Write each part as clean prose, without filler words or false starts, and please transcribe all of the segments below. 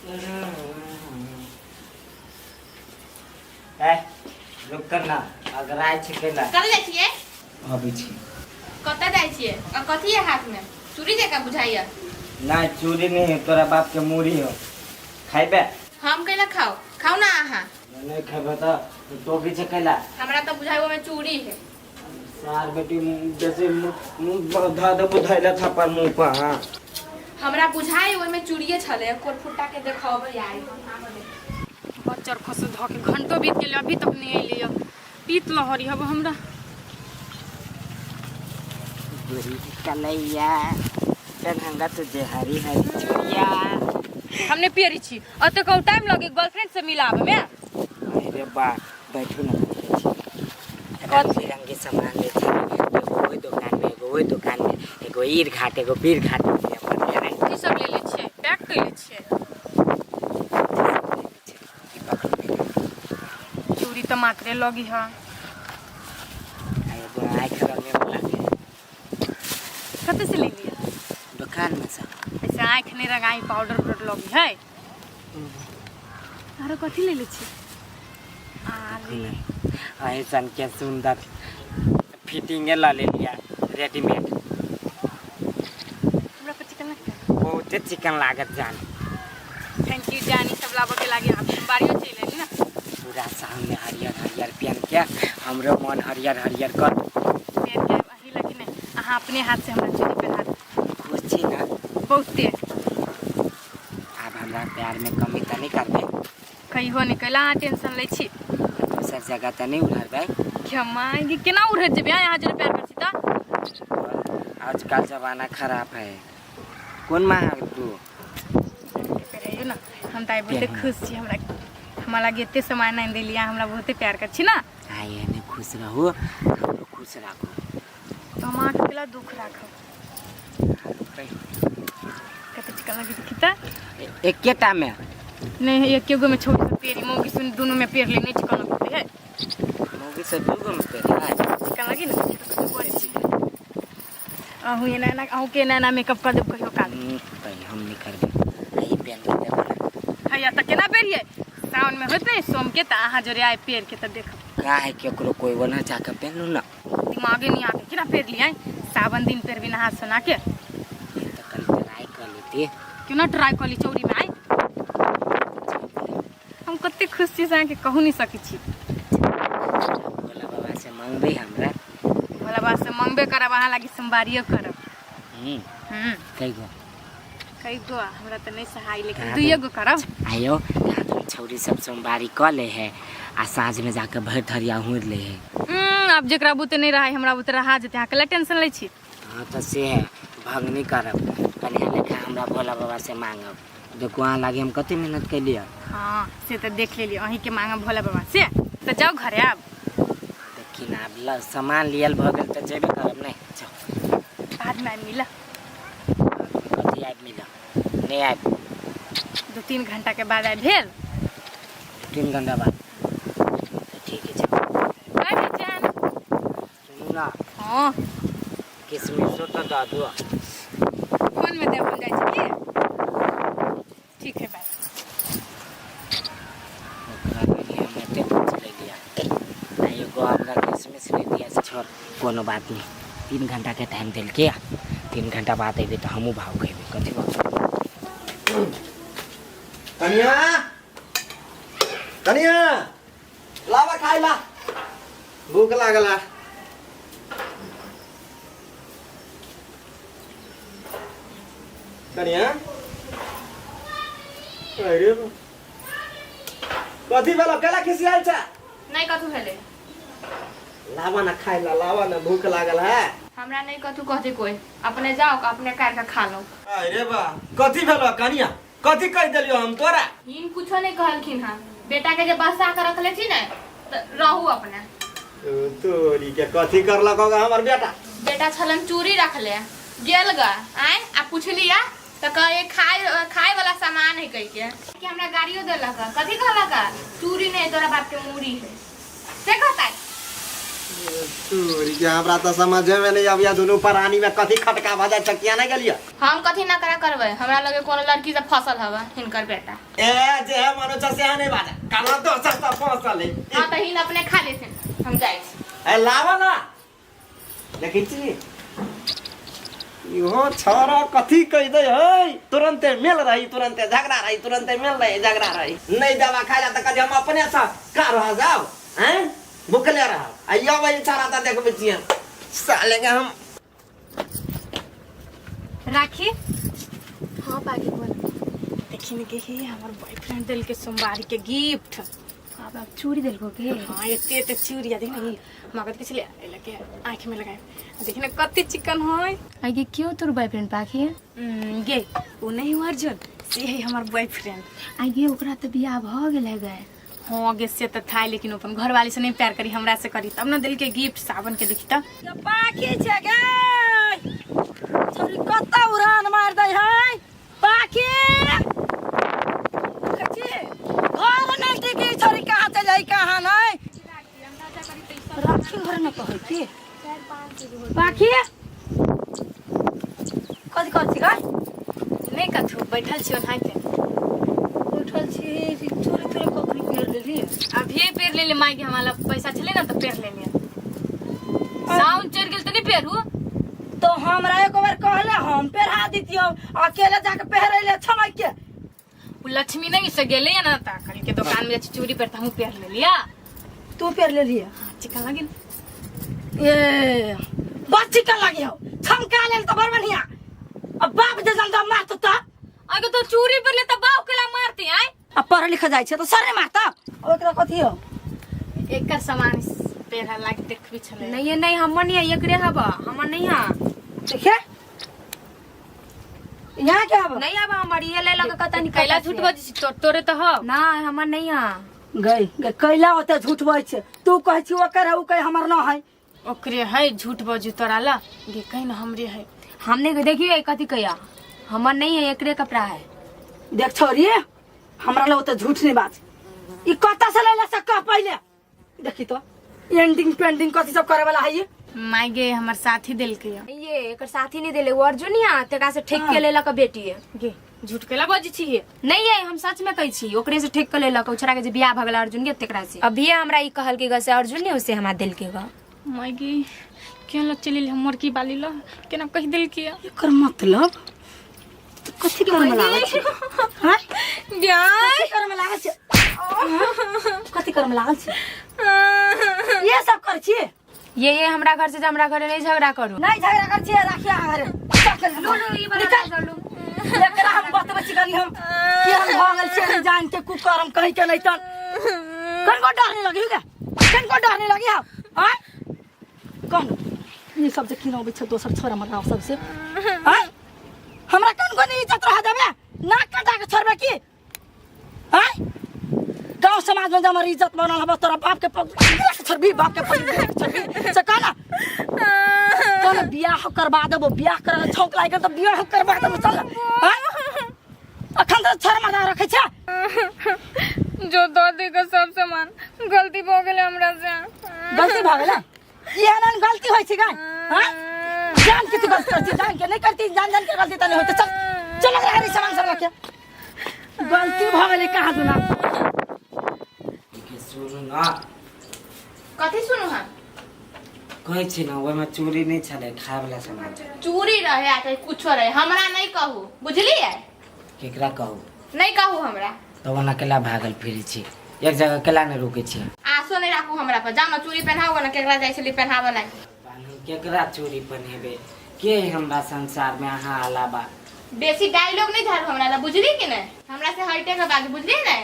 ए रुक ना अगराय छै केला। कतऽ जाइ छियै? अबै छी। कतऽ जाइ छियै आ कथी है हाथ में? चूड़ी जकाँ बुझाइया। नहीं, चूड़ी नहीं है, तोरा बाप के मूड़ी हो। खाइबे? हम कैला खाओ? खाओ ना अहाँ। नहीं खेबे तो टोकी छै कैला? हमरा तऽ बुझाइ ओमे चूड़ी है। सार बेटी बेसी मुँह धऽ देबो धैले थप्पड़ मुँह पर। हाँ, हमरा बुझाइ ओहिमे चूड़िए छलै। कोर फुट्टा के देखबै आइ। बच्चर खस धऽ के घंटो बीत गेलै, अभी तक नहि अयलै। पीत लहरी हब हमरा। गोरी कलैया चढ़ंगा तुझे हरी हरी चूड़िया। हम नहि पियरी छी। एते कहू टाइम लगे गर्लफ्रेंड से मिलाबे में? अरे बा, बैठू ना। रंग बिरंगे सामान ले छी, एगो ओहि दुकान में, एगो ओहि दुकान में, एगो ईर घाट, एगो पीर घाट में अपन ले आए। की सब ले ले छियै? पैक कैले छियै? ई पकड़ू। चूड़ी तऽ मात्रे लगी है। आ एगो आँखि रंगे वाला। कते से ले लिया? दुकान में से। ऐसे आँखि नहि रंगाई, पाउडर उडर लगी है। आरो कथी ले ले छियै? आरे। ऐसन के सुंदर फिटिंगे ला ले लिया रेडीमेड। हमरा पर चिकन लगता? बहुते चिकन लागत जान। Thank you जान, ई सब लाबऽ के लागे। आब सोमवारियो चलि एली ना। पूरा सामने हरियर हरियर पहन के हमरो मन हरियर हरियर कर। पहन के अही लगी नहीं, अहाँ अपने हाथ से हमरा चूड़ी पहना दे। खुश छी ना? बहुते। आब हमरा प्यार में कमी तऽ नहीं करबे? कहियो नहि। कैला अहाँ टेंशन लै छी? दोसर जगह तऽ नहीं उड़बै? क्षमा केना उड़ैत जेबै? अहाँ जरे प्यार करै छी तऽ। आजकल जमाना खराब है। कोन माँ तू रहियो ना। हम तऽ आइ बहुते खुश छी। हमरा हमरा लागे एते सामान आनि देलियै। अहाँ हमरा बहुते प्यार करै छी ना। आइ एहने खुश रहू, हमरो खुश राखू। तऽ हम अहाँके कैला दुख राखब? कते चिकन लगी, देखी तऽ। एकेटा में? नहीं, एके गो में छोड़ सब पेरी। मौगी सुन दुनू में पेर ले, नहीं चिकन लगते है। मौगी से दूगो में पेर है। चिकन लगी ना, देखी तऽ कते बड़ी छी। अहूँ एना एना, अहूँ के एना एना मेकअप कर देब कहियो काल। पहिले हम नहीं करबे। यही पहन के देखो ना। हैया, तऽ केना पेरियै? सावन में होत नहीं सोम के, तऽ अहाँ जोरे आइ पेर के तऽ देखब। का है, केकरो कोई बना जाके पहन लू ना। दिमागे नहीं आके केना पेर लियै? सावन दिन पेरबी नहा सोना के। तो कल ट्राई कर लेती। क्यों ना ट्राई कर ली चौरी में आइ। हम कते खुश छी से अहाँके कहू नहीं सकै छी। भोला बाबा से मांगबे हमरा? भोला बाबा से मंगबे करब, अहाँ लागी सोमवारियो करब। कई गो? कई गो हमरा तऽ नहीं सहाय, लेकिन कहाँ? दुइये गो करब। आयो, कहाँ तुम छौरी सब सोमवारी कऽ ले है आ साँझ में जाके भरि थरिया हुर ले है। आब जेकरा बुते नहीं रहा, हमरा बुते रहा जेतै। अहाँ कैला टेंशन लै छी? हाँ, तऽ से है, भंगनी करब कन्या लेखा। हमरा भोला बाबा से मांगब। देखो, अहाँ लागे हम कते मेहनत कैलियै। हाँ, से तऽ देख लेलियै। अहीं के मांगब भोला बाबा से। तऽ जाउ घरे आब। देखी ना, आब सामान लियल भऽ गेल तऽ जेबे करब। नहीं जाउ। बाद में आबि मिला। कथी आबि मिलब? नहीं आबि। 2-3 घंटा के बाद आबि भेल। 3 घंटा बाद तऽ ठीक है, जाउ। बाय बाय जान। सुनू ना। हाँ। किशमिशो तऽ दऽ दू। फोन में देब, हम जाइ छी की? ठीक है, बाय। ओकरा लगे हम एते कुछ ले लिया आ एगो हमरा किशमिश नहीं दिया। छोड़, कोनो बात नहीं। 3 घंटा के टाइम देलके। 3 घंटा बाद अयबै तऽ हमहूँ भाव खेबै। कथी भाव? कनिया, कनिया, लावा खाइ ला, भूख लागल है। कनिया, अरे कथी भेलो? केला खिसियाल छै? नहीं कथू भेलै। लावा ना खाइ ला, लावा ना, भूख लागल है। हमरा नहीं कथू कहते कोई। अपने जाओ, अपने काट के खा लो। अरे बा, कथी भेलो कनिया? कथी कहि देलियो हम तोरा? हिन कुछो नहीं कहलखिन हन। बेटा के जे बसा के रखले छी ने, तऽ रहू अपने। ओ तोरी के, कथी करलक होगा हमर बेटा? बेटा छलन चूड़ी रखले गेल ग आय आ पुछलिया तऽ कहे खाय खाय वाला सामान है कहि के कि हमरा गाड़ियो देलक। कथी कहलक? चूड़ी नहीं, तोरा बाप के मूड़ी है, से कहता। तोरी के हमरा तऽ समझे में नहीं अबिया दुनू प्राणी में कथी खटका भऽ जाइ छै किया नहीं गेलियै हम कथी नकरा करबै हमरा लगे कोनो लड़की से फसल हवा हिनकर बेटा ए जे है मनो छ से नहीं बाजा काला दोसर से फसल है हाँ तऽ हिन अपने खा लेथिन हम जाइ छी ए लावा ना देखै छी इहो छौड़ा कथी कहि दै है तुरन्ते मेल रही तुरन्ते झगड़ा रही तुरन्ते मेल रही झगड़ा रही नहीं दवा खाइ ला तऽ कहै हम अपने से का रह जाओ हैं भुखले रह आ यो वही छौड़ा तऽ देखबै छियै साले के हम राखी हाँ पागी बोल देखी ने के हमर बॉयफ्रेंड देल के सोमवारी के गिफ्ट अब आप चूड़ी देलको के हाँ एते एते चूड़िया देख ना मगध के छले एला के आँख में लगाए देख ना कते चिकन होय आगे क्यों तोर बॉयफ्रेंड पाखी है गे ओ नहीं हो अर्जुन से है हमर बॉयफ्रेंड आगे ओकरा तो बियाह भ गेल है गए हाँ गे से तो था लेकिन अपन घर वाले से नहीं प्यार करी हमरा से करी तब ना दिल के गिफ्ट सावन के देखी तब पाखी छै गे छौरी कत्ता उड़ान मार दै है पाखी देखै छी घर नहि टिकी छौरी कहाँ चलि जाइ कहाँ नहि राखी घर नहि कहै की पाखी कथी करै छी गै नहीं कथू बैठल छी ओनाहिते बैठल छी चोरी तोरी कखनी पेर लेली अभी पेर ले ले माई के हमारा पैसा छले ना तो पेर ले ले साउंड चढ़ गेल तो नहीं पेरू तो हमरा एक बार कहले हम पेरहा दितियौ अकेले जाके पेहरैले छमै के उ लक्ष्मी नहीं से गेले या ना ता कल के दुकान में जाके चूड़ी पर हम पेर ले लिया तू पेर लेलिए हाँ, चिकन लागिन ए बस चिकन लागी हो छमका लेल तो बड़ बढ़िया अब बाप जे जल्दा मारतो त आगे तो चूड़ी पर ले तो बाप के ला मारते आए अब पढ़ लिख जाइ छै तो सर मारता ओकरा कथी हो एकर सामान पेरा लाग देखबी छले नहीं नहीं हमर नहीं है एकरे हबा हमर नहीं है देखिए यहाँ के हब नहीं हबा हमर ये ले लगा कता निकल कैला झूठ बजै छी तोरे तो ह ना हमर नहीं है गई गई कैला होते झूठ बजै छै तू कहै छी ओकर है उ कहै हमर न है ओकरे है झूठ बजू तोरा ला गे कहीं ना हमरे है हमने देखिए कथी कहिया हमर नहीं है एकरे कपड़ा है देख छोरी हमरा लग ओते झूठ नहीं बाज ई कतऽ से लैला से कह पहिले देखी तो एंडिंग पेंडिंग कथी सब करे वाला है ये माय गे हमर साथी देलकै या। ये एकर साथी नहीं देले वो अर्जुन यहाँ तेकरा से ठेक के लेलक बेटी है गे झूठ केला बजै छी हे नहीं ये हम सच में कहै छी ओकरे से ठेक के लेलक ओ छोरा के जे बियाह भऽ गेल अर्जुन के तेकरा से अभी हमरा ई कहल के से अर्जुन ने उसे हमरा देल के ग माय गे केना लग चलि हमर की बाली ल केना कहि देलकै या। एकर मतलब तू कथी करे में लागल छै हाँ गाय कथी करे में लागल छै हाँ? कथी करे में लागल छै ये सब कर छी ये हमरा घर से जे हमरा घरे नहीं झगड़ा करू नहीं झगड़ा कर छी राखी अहाँ घरे लू लू ई वाला निकल एकरा हम बतबै छी कनी हम कि हम भऽ गेल छियै जान के कुकरम कहीं के नहीं तन कनको डर नहीं लगी गे कनको डर नहीं लगी हम आय कौन ई सब जे किनबै छै दोसर छोरा मरना सबसे आय हमरा कनको नहीं इज्जत रह देबे नाक कटा के छोड़बे की आय गांव समाज में जब हमर इज्जत बनल हबो तोरा बाप के पग गिरा के छोड़बी बाप के पग गिरा के छोड़बी से कहना चल बियाह करवा देबो बियाह कर छौक लागि गेल तऽ बियाह करवा देबो चल आय अखन तऽ छोड़ मजा रखै छै जो दऽ दे के सब सामान गलती भऽ गेलै हमरा से गलती भऽ गेलै ई एहन गलती होइ छै गाय आय जान के तू गलती करती जान के नहीं करती जान जान के गलती तऽ नहीं होते चल चल लग रहा है सामान सब रखे गलती भऽ गेलै कहाँ दुना के सुनू न कथी सुनू हम कहै छी ने ओहिमे चोरी नहि छलै खायवला सामान छलै चूड़ी रहे आ चाहे कुछो रहे हमरा नहीं कहू बुझलियै केकरा कहू नहीं कहू हमरा तब ओना केला भागल फिरै छी एक जगह केला नहि रुकै छी आसो नहीं राखू हमरा पर जाओ ना चूड़ी पहनाओ ना केकरा जाइ छली पहनाबऽ लागी बान्हू केकरा चूड़ी पहिनेबै के हमरा संसारमे अहाँ अलावा बेसी डायलॉग नहीं झाड़ू हमरा ला बुझली कि नहीं हमरा से हटे के बात बुझली नहीं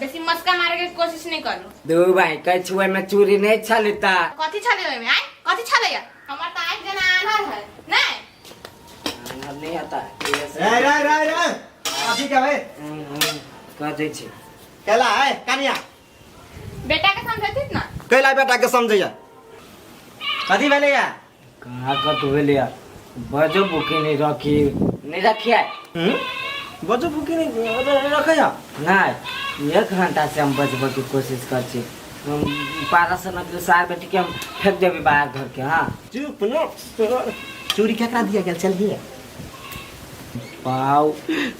बेसी मस्का मारे के कोशिश नहीं करू दू भाई कहै छी ओहिमे चूड़ी नहि छलै तऽ कथी छलै ओहिमे आय कथी छलै हमर तऽ आँखि जेना आन्हर है नहीं आन्हर नहि आता रे रे रे रे अथी के भाई कह दै छी कैला है कनिया बेटा के समझैती ना कैला बेटा के समझैया कथी भेलैया कहाँ कत भेलैया बजो बुकी नहि रखी नहि रखिए बजो बुकी नहीं रखैया नहि एक घंटा से हम बजबऽके कोशिश कर छी पारा से न सार बेटी के हम फेंक देबे बाहर घर के। हाँ चुप न, चूड़ी केकरा दिया गेल चल हिए? बाउ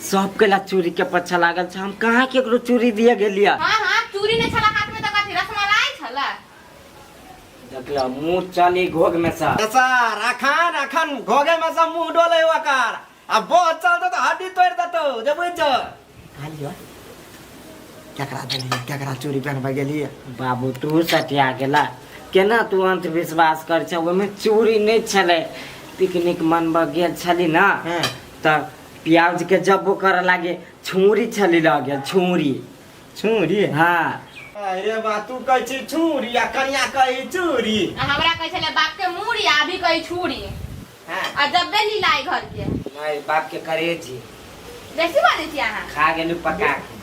सबके ला चूड़ी के पछा लागल छै, हम कहाँ केकरो चूड़ी दिए गेलिया? हाँ हाँ, चूड़ी नहीं छला हाथ में तो कथी रसमलाई छला? देखलो मुंह चली घोग में सा। सर अखन अखन घोगे में सब मुंह डोले ओकर, आ बहुत चलतो तो हड्डी तोड़ देतो जे बुझ जो। कहलियो केकरा देलियै, केकरा चूड़ी पहनबै गेलियै? बाबू तू सटिया गेला केना, तू अंधविश्वास कर छ। ओहिमे चूड़ी नहीं छलै, पिकनिक मनबऽ गेल छली ना तऽ प्याज के जब्बो करऽ लागे छुरी छली लऽ गेल छुरी। छुरी? हाँ। अरे बा, तू कहै छी छुरी आ कनिया कहै चूड़ी। आ हमरा कहै छलै बाप के मूड़ी आ अभी कहै छुरी। आ जब्बे लीलाई घर के। नहीं, बाप के करेजी। बेसी बाजै छी अहाँ। खा गेलू पका के।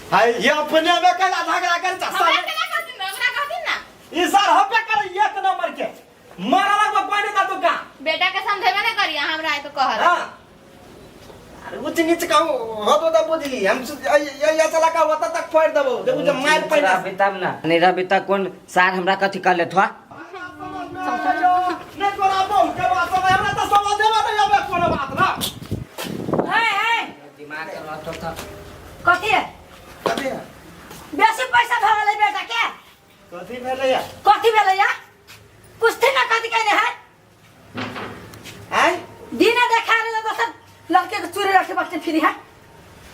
हाय, ये अपने में कैला झगड़ा कर चा। हमरा केना कहथिन, हमरा कहथिन ना। ई सर हपे करे एक नंबर के मारा लगबो कोई नहीं तू का। बेटा के समझेबे ना करी, हमरा आइ तो कहल। हाँ। अरे ऊंच नीच कहूं हो तो तब बुझली हम ये चला का होता तक फोड़ देबो जब जब मार पड़े। रहबी तब ना, नहीं रहबी त कोन सार हमरा कथी कर लेत हुआ? नहीं तोरा बहु के बात समय हमरा तो समझ देबा नहीं आवे कोनो बात ना। है है दिमाग के रहतो त कथी है? कथी है? बेसी पैसा भऽ गेलै बेटा के। कथी भेलै या? कथी भेलै या? कुछ थी ना कथी कहने है? आय दिने देखा रहे दोसर लड़के के चूड़ी रखे बच्चे फ्री है,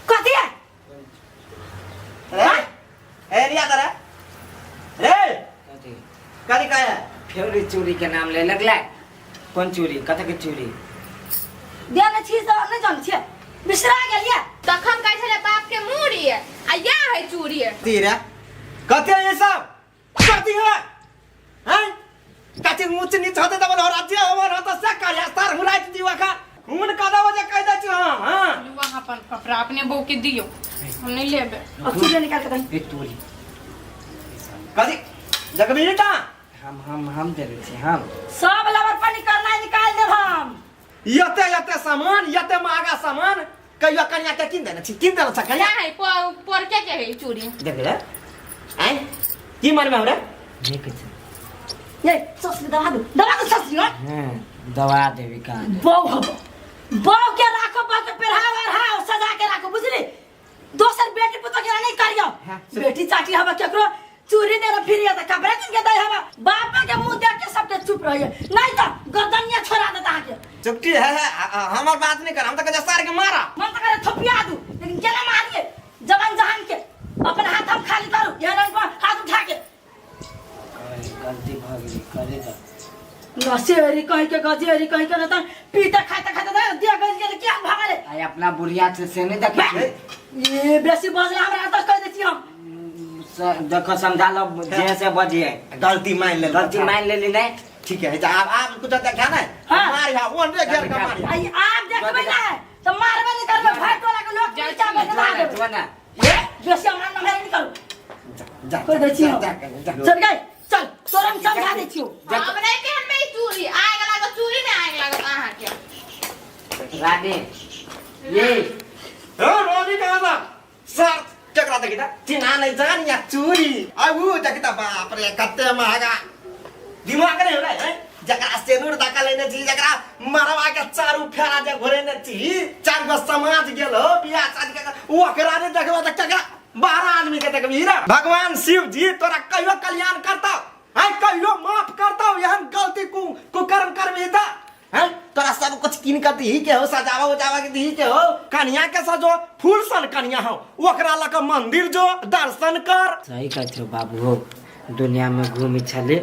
कथी है? रे ए रिया करे रे। कथी? कथी कहे? फेर चूड़ी के नाम ले लगलै, कोन चूड़ी, कथी के चूड़ी? देने छी सब नहीं जान छियै, बिसरा गेलियै। तखन कहै छलै बाप के मूड़ी आ या है चूड़ी। कथी रे, कथी है ये सब, कथी है? हैं कथी ऊंच नीच होते तब राज्य हमर होता से कार्य सर हुराइत दीवा का खून कदा बजे कह दै छी हम। हां लू अहाँ अपन कपड़ा अपने बहू के दियो, हम नहीं लेबे। और चूड़ी निकाल के दही। ए तोरी। कथी जगबी टा? हम दे दै छी हम। सब लबर पानी करना निकाल देब हम। यते यते सामान, यते महंगा सामान कहियो कनिया के किन देने छी, किन देने छ कनिया? क्या है पोरके के है चूड़ी? देख ले आय की मन में हमरा नहीं किछ। ये सस दबा दू, दबा दू सस। हां दबा देबी का? बहू हबो, बहू के राखो, बहू के पेढ़ाव ओढ़ाओ सजा के राखो बुझली, दोसर बेटी पुतो के नहीं करियो। बेटी चाटी हवा केकरो चूड़ी दे फिर त कपड़ा किन के दे हवा, बापा के मुंह देख के सबके चुप रहिए, नहीं तो गर्दनिया छोड़ा देता अहाँके। चुपटी है, है हमर बात नहीं कर, हम त कहे सार के मारा। मन त करे थपिया दू, लेकिन केना मारिए जवान जहान के, अपन हाथ हम खाली करू ये रंग पर हाथ उठा के। गलती भ गेली करे त नशेरी कहीं के गजेरी कहीं के न त पीते खाते खाते दे दिया गइल के क्या भगले। आई अपना बुढ़िया से नहीं देखे छी। ये बेसी बजला हमरा त कह दै छी हम। देखो समझा लो जे से बजिए। गलती मान ले, गलती मान लेली नहीं। ठीक है, आप आप कुछ देखा नहीं। हाँ। मार या ओन रे घेर के मार। आई आप देखबे ना त मारबे नहीं करबे, भाई टोला के लोग पीछा में दबा देबे। जो ना ये बेसी हमरा न मारे नहीं करू। जा कह दै छी हम। जा जा। चल गए चल तोरा हम समझा दै छियो। हम नहीं पहनबे ई चूड़ी, आग लागो चूड़ी में आग लागो अहाँ के। रानी ये हां रानी कहां था सर केकरा देखी ता चिन्हा नहीं जान या चूड़ी आ उ देखी ता बाप रे कते महंगा दिमाग नहीं होला है, जकरा सेनुर धक्का लेने छी, जकरा मरवा के चारू फेरा जे घोरेने छी, चार गो समाज गेल हो बियाह शादी के, ओकरा नहीं देखबो त केकरा 12 आदमी के देखबी रे। भगवान शिव जी तोरा कहियो कल्याण करता है, कहियो माफ करता, एहन गलती कुकर्म करबी त हैं तोरा सब कुछ किन के दही के हो, सजावा उजावा के दही के हो, कन्या के सजो फूल सन कन्या हो, ओकरा लक मंदिर जो दर्शन कर। सही कहै छौ बाबू हो, दुनिया में घूमी छली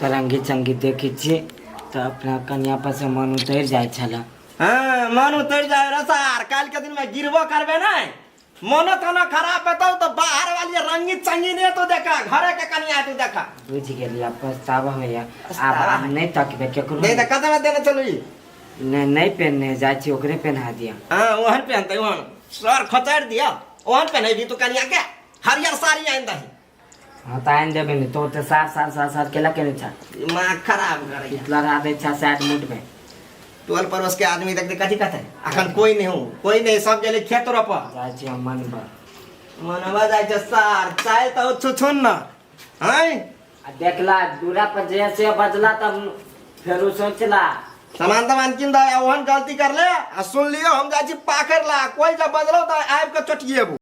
त रंगी चंगी देखी छी त अपना कन्या पर से मन उतर जाइ छल। हाँ मन उतर जाए रे सार, काल के दिन में गिरबो करबे नहीं, मनो तना खराब हेतौ तो बाहर वाली रंगी चंगी नहीं तो देखा, घरे के कन्या तू देखा। बुझि गेलियै, पछतावा होइया, आब नहीं तकबे केकरो। नहीं त कतऽ देने चलू ई? नहीं नहीं पहनने जाइ छी, ओकरे पहना दिया। हाँ ओहन पहनते ओहन सर खचारि दिया, ओहन पहनेबी तू कन्या के हरियर साड़ी आनि दही। हाँ त आनि देबे ने तो ते सार सार सार सार केला केने छा, दिमाग खराब करैया। लड़ा दै छा साइड मुड में। टोल पड़ोस के आदमी देख कथी कहते अखन कोई नहीं हूँ, कोई नहीं, सब गेले खेत रोप जाइ छी हम मनबा। मनबा जाइ छै सार चाहे तो छुछुन न हैं आ देखला दूरा पर जैसे बजला तब फेरो सोचला सामान तमान किन दे ओहन गलती कर ले आ सुन लियो हम जाइ छी पाखर ला कोई जब बजलो त आबि के चोटिएबो।